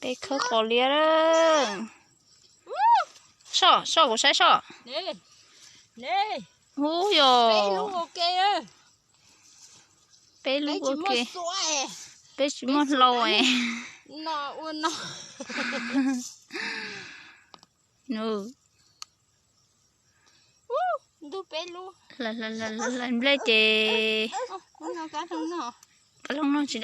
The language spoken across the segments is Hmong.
Peb khawb qos liab. Soj, soj, kuv saib soj. Ub yog. Peb lub ua ke. Peb tsis muaj hlau es. Hlais nplej ces, kab loog no tsis,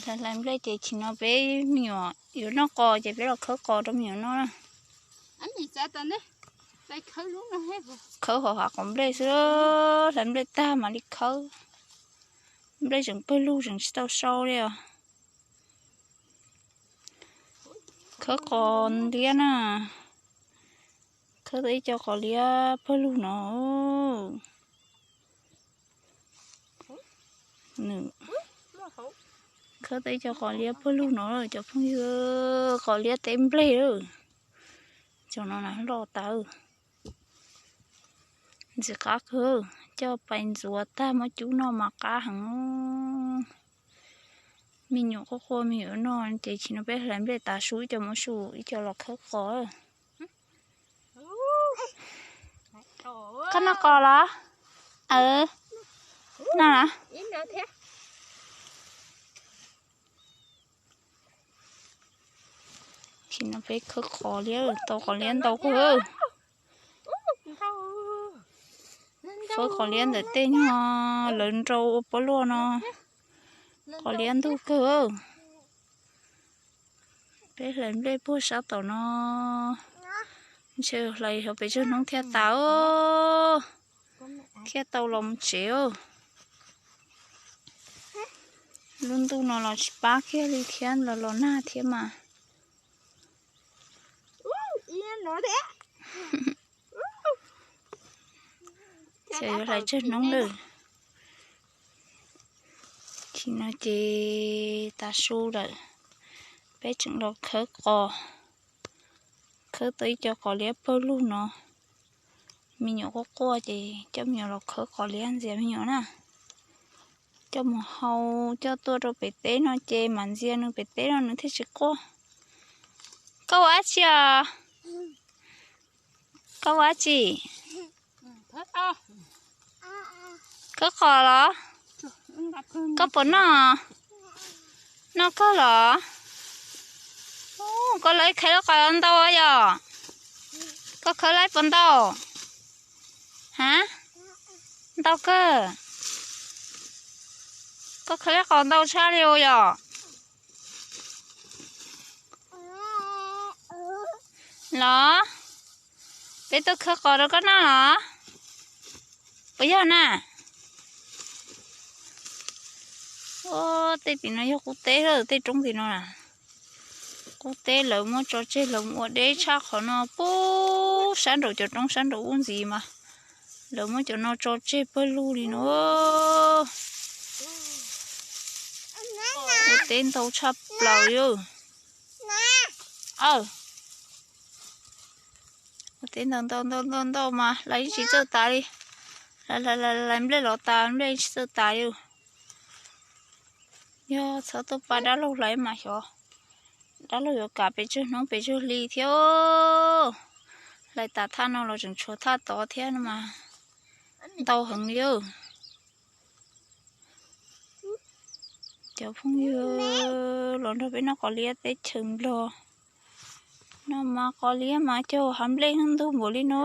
hlais nplej ces chim no peb me nyuam yuav noj qos ces peb los khawb qos rau me nyuam noj na. Khawb hauv hav qos nplej xwb, hlais nplej tag mam li khawb. Nplej tseem pawg lug tseem tsis tau sau li os. Khawb qos liab na. Khawb tau ib co qos liab pawg lug no. Khawb tau ib co qos liab pawg lug no cov phooj ywg, qos liab teb nplej lawm. Cov no na loj tas. Ntxim qab kawg, coj pais ntxuav tag muab cub noj mas qab heev. Me nyuam quaj quaj me nyuam noj ces chim no peb hlais nplej tav su ib co mus su ib co los khawb qos. Koj noj qos los? Noj. Chim no peb khawb qos liab, tau qos liab ntau kawg. Khawb qos liab ntawm tej nyuag lawv nrau ua pob luaj no, qos liab ntug kawg. Peb hlais nplej puag sab tom no, ntshe hlais xyov pes tsawg hnub thiaj tas, thiaj tau los mus tsev. Lub ntuj no los tsis pab kiag li thiab, los los nag thiab mas. Xyov yuav hlais tsawg hnub lawm. Chim no ces tav su lawm, peb tseem los khawb qos. Khawb tau ib co qos liab pawg lug no. Me nyuam quaj quaj ces coj me nyuam los khawb qos liab ntxias me nyuam na. Coj mus hau, coj tuaj rau pem teb no ces mam ntxias nws pem teb no nws thiaj tsis quaj. Koj ua dab tsi os? Koj ua dab tsi? Khawb qos los? Koj puas noj? Noj kawg los? Koj lawv khawb lub qos ntau yom? Koj khawb lawv puas ntau? Ha? Ntau kawg. Koj khawb lub qos ntau tshaj li yom? Los, peb tuaj khawb qos rau koj noj los? Puas yog na? Tej tim no yog qub teb, tej roob tim no na. Qub teb lawv muab tso tseg, lawv mus ua deb tshaj qhov no puag sab nraum cov roob sab nraum ub ntxiv mas lawv muab cov no tso tseg pawg lug li no. Ua teb ntau tshaj plaws li. Ua teb ntau ntau ntau ntau ntau mas hlais tsis txawj tas li. Hlais hlais hlais nplej los tas nplej tsis txawj tas li. Yog txhob tuaj pab dab laug hlais mas xyov dab laug yuav kam pes tsawg hnub pes tsawg hli thiab. Hlais tas thaj no los tseem tshuav thaj tod thiab no mas ntau heev li. Cov phooj ywg los nrog peb noj qos liab teb chaws Nplog. Noj mas qos liab mas cog hav nplej ntug npaum li no.